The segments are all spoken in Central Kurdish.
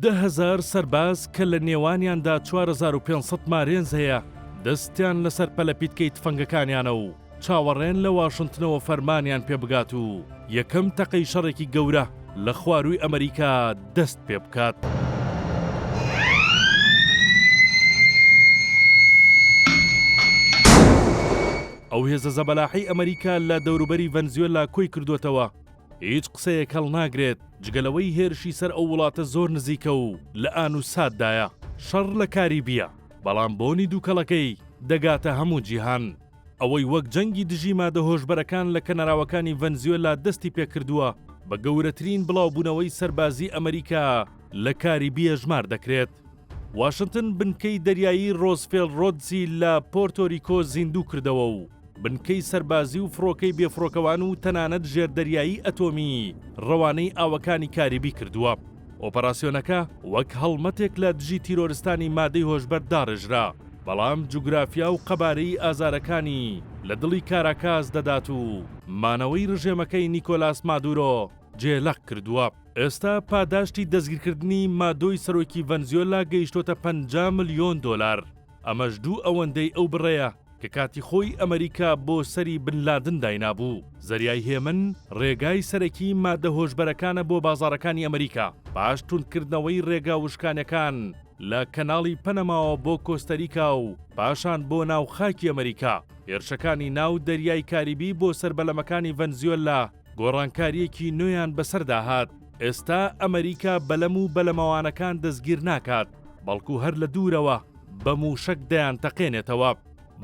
10,000 سەرباز کە لە نێوانیاندا 4500 مارێنز هەیە، دەستیان لەسەر پەلەپیتکەی تفەنگەکانیانە و چاوەڕێن لە واشنتنەوە فەرمانیان پێ بگات و یەکەم تەقەی شەڕێکی گەورە لە خوارووی ئەمریکا دەست پێ بکات. ئەو هێزە زەبەلاحەی ئەمریکا لە دەوروبەری ڤەنزیۆلا کۆی کردووەتەوە، هیچ قسەیەک هەڵناگرێت، جگە لەوەی هێرشی سەر ئەو وڵاتە زۆر نزیکە و لە ئان و ساتدایە. شەڕ لە کاریبییە، بەڵام بۆنی دووکەڵەکەی دەگاتە هەموو جیهان. ئەوەی وەک جەنگی دژی مادە هۆشبەرەکان لە کەناراوەکانی ڤەنزیۆلا دەستی پێکردووە، بە گەورەترین بڵاوبوونەوەی سەربازی ئەمریکا لە کاریبی ئەژمار دەکرێت. واشنتن بنکەی دەریایی ڕۆزفێڵ ڕۆدزی لە پۆرتۆریکۆ زیندوو کردەوە و بنکەی سەربازی و فڕۆکەی بێفڕۆکەوان و تەنانەت ژێردەریایی ئەتۆمی ڕەوانەی ئاوەکانی کاریبی کردووە. ئۆپەراسیۆنەکە وەک هەڵمەتێک لە دژی تیرۆرستانی مادەی هۆشبەر داڕێژرا، بەڵام جوگرافیا و قەبارەی ئازارەکانی لە دڵی کاراکاس دەدات و مانەوەی ڕژێمەکەی نیکۆلاس مادورۆ جێ لەق کردووە. ئێستا پاداشتی دەستگیرکردنی مادۆی سەرۆکی ڤەنزیۆلا گەیشتۆتە 50 ملیۆن دۆلار، ئەمەش دوو ئەوەندەی ئەو بڕەیە کە کاتی خۆی ئەمەریکا بۆ سەری بن لادن داینابوو. زەریای هێمن ڕێگای سەرەکی مادە هۆشبەرەکانە بۆ بازاڕەکانی ئەمەریکا، پاش توندکردنەوەی ڕێگا وشکانیەکان لە کەناڵی پەنەماوە بۆ کۆستەریکا و پاشان بۆ ناو خاکی ئەمەریکا، هێرشەکانی ناو دەریای کاریبی بۆ سەر بەلەمەکانی ڤەنزیۆلا گۆڕانکارییەکی نوێیان بەسەردا هات، ئێستا ئەمەریکا بەلەم و بەلەمەوانەکان دەستگیر ناکات، بەڵکو هەر لە دوورەوە بە مووشەک دەیانتەقێنێتەوە.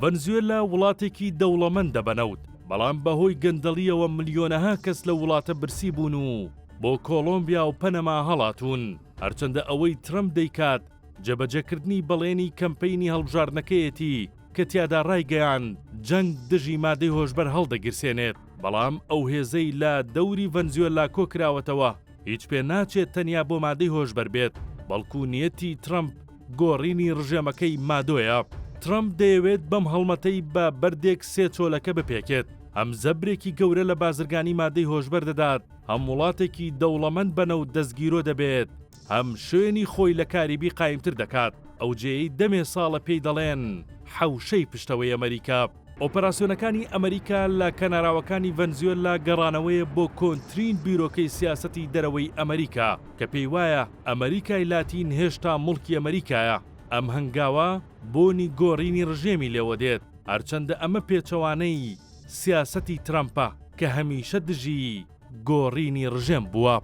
ڤەنزوێلا وڵاتێکی دەوڵەمەندە بە نەوت، بەڵام بەهۆی گەندەڵییەوە ملیۆنەها کەس لەو وڵاتە برسی بوون و بۆ کۆڵۆمبیا و پەنەما هەڵاتوون. هەرچەندە ئەوەی ترەمپ دەیکات جێبەجێکردنی بەڵێنی کەمپەینی هەڵبژاردنەکەیەتی کە تیادا ڕایگەیاند جەنگ دژی مادەی هۆشبەر هەڵدەگیرسێنێت، بەڵام ئەو هێزەی لە دەوری ڤەنزیۆلا کۆکراوەتەوە هیچ پێ ناچێت تەنیا بۆ مادەی هۆشبەر بێت، بەڵکو نیەتی ترەمپ گۆڕینی ڕژێمەکەی مادۆیە. ترەمپ دەیەوێت بەم هەڵمەتەی بە بەردێک سێ چۆلەکە بپێکێت، هەم زەبرێکی گەورە لە بازرگانی مادەی هۆشبەر دەدات، هەم وڵاتێکی دەوڵەمەند بە نەوت دەستگیرۆ دەبێت، هەم شوێنی خۆی لە کاریبی قایمتر دەکات، ئەو جێیەی دەمێ ساڵە پێی دەڵێن حەوشەی پشتەوەی ئەمەریکا. ئۆپەراسیۆنەکانی ئەمەریکا لە کەناراوەکانی ڤەنزیۆلا گەڕانەوەیە بۆ کۆنترین بیرۆکەی سیاسەتی دەرەوەی ئەمەریکا کە پێی وایە ئەمەریکای لاتین هێشتا موڵکی ئەمەریکایە. ئەم هەنگاوە بۆنی گۆڕینی ڕژێمی لێوە دێت، هەرچەندە ئەمە پێچەوانەی سیاسەتی ترەمپە کە هەمیشە دژی گۆڕینی ڕژێم بووە.